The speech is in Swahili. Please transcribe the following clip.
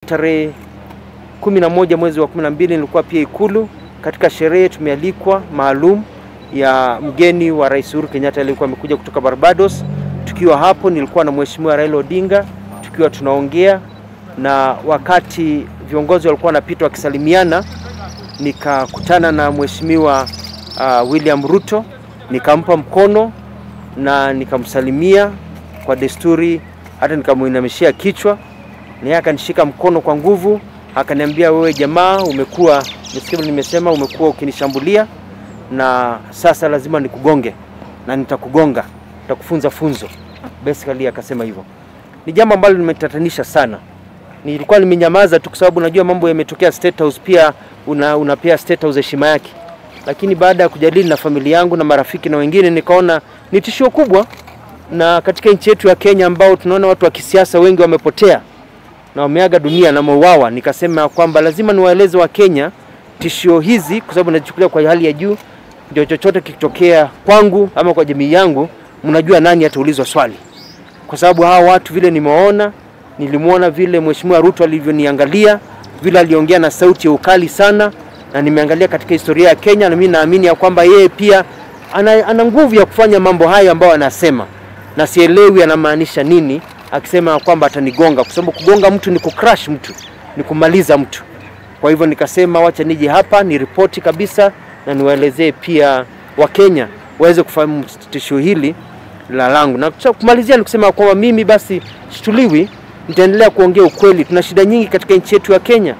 Tarehe 11 mwezi wa 12 nilikuwa pia Ikulu katika sherehe tumealikwa maalum ya mgeni wa Rais Uhuru Kenyatta aliyekuwa amekuja kutoka Barbados. Tukiwa hapo nilikuwa na Mheshimiwa Raila Odinga tukiwa tunaongea, na wakati viongozi walikuwa wanapita wakisalimiana, nikakutana na Mheshimiwa William Ruto, nikampa mkono na nikamsalimia kwa desturi, hata nikamuinamishia kichwa, na yeye akanishika mkono kwa nguvu, akaniambia, wewe jamaa, umekuwa nisikia nimesema umekuwa ukinishambulia na sasa lazima nikugonge na nitakugonga, nitakufunza funzo. Basically akasema hivyo. Ni jambo ambalo limetatanisha sana. Nilikuwa nimenyamaza tu kwa sababu najua mambo yametokea State House, pia unapea State House heshima yake. Lakini baada ya kujadili na familia yangu na marafiki na wengine, nikaona ni tishio kubwa, na katika nchi yetu ya Kenya ambao tunaona watu wa kisiasa wengi wamepotea na wameaga dunia na mauawa, nikasema kwamba lazima niwaeleze wa Kenya tishio hizi, kwa sababu nachukulia kwa hali ya juu, ndio chochote kikitokea kwangu ama kwa jamii yangu, mnajua nani ataulizwa swali. Kwa sababu hawa watu vile nimewaona, nilimuona vile Mheshimiwa Ruto alivyoniangalia, vile aliongea na sauti ya ukali sana, na nimeangalia katika historia ya Kenya, na mimi naamini ya kwamba yeye pia ana nguvu ya kufanya mambo haya ambayo anasema, na sielewi anamaanisha nini akisema kwamba atanigonga, kwa sababu kugonga mtu ni kucrash mtu, ni kumaliza mtu. Kwa hivyo nikasema wacha nije hapa ni ripoti kabisa na niwaelezee pia Wakenya waweze kufahamu tishio hili la langu. Na kumalizia ni kusema kwamba mimi basi shtuliwi, nitaendelea kuongea ukweli. Tuna shida nyingi katika nchi yetu ya Kenya.